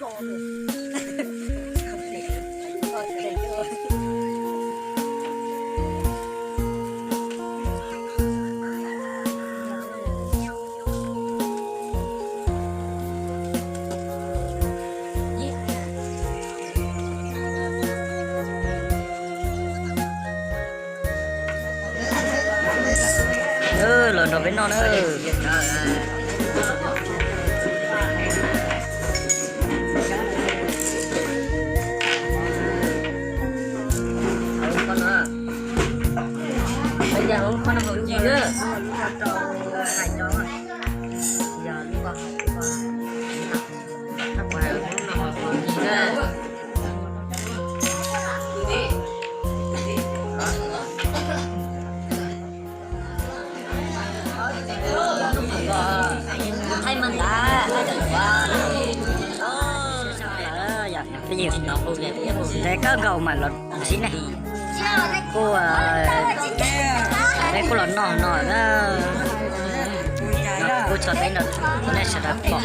Los nrog peb noj na. Thaij mas ntawd, thaij tawm yuav. Peb yim, ntes koj nkaus mam los ntsib nej. Kuj, peb kuj los noj no na. Kuj tso teb no nej sawv daws pom.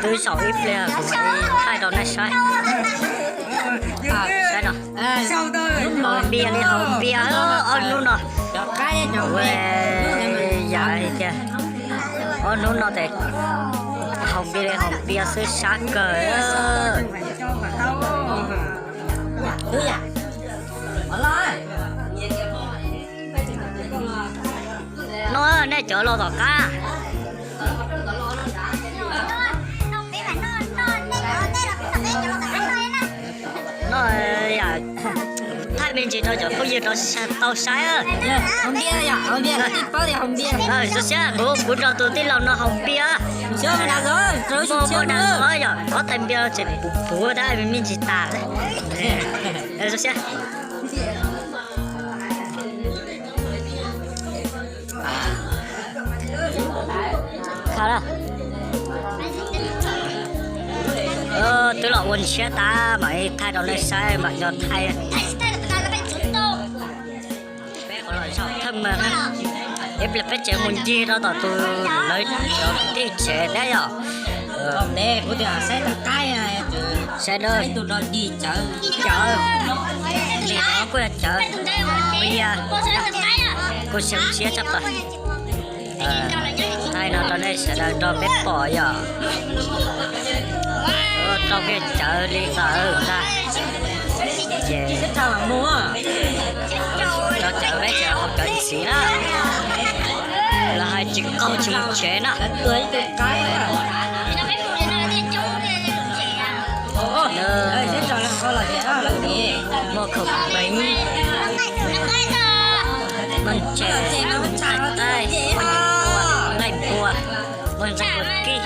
Twb zaum ib pliag kuv mam li thaij rau nej saib. Saib no. Haus npias li haus npias ob hnub no. Yam hais tias ob hnub no ces haus npias li haus npias xwb sab kawg. No nej cov los tom qab. No, thaij me ntsis rau cov phooj ywg rau tau saib. Zoo siab, kuv, kuv nrog tus tij laug no haus npias. Muaj, muaj dag yom, ob tais npias tseem puv puv tab me ntsis tas. Zoo siab. Twb los ua ntshiab tas mam li thaij rau nej saib mam yog thaij. Peb qhov los zaum thawj mas na, ib pliag peb tseem mus ncig rau tom tus lawv cov kwv tij tsev thiab yom. Saib dawb, cawv, kuj yog cawv, kuj yog, kuj siab tshaj plaws. Thaij no rau nej sawv daws nrog peb pom yom. Rau kiag cawv li ntawd ntag. Ces cov cawv peb ces haus cawv ntxiv na, los hais tsis qaug tsis mus tsev na. Muaj khaum peev, muaj ntses, muaj nqaij npua, muaj nqaij npua kib.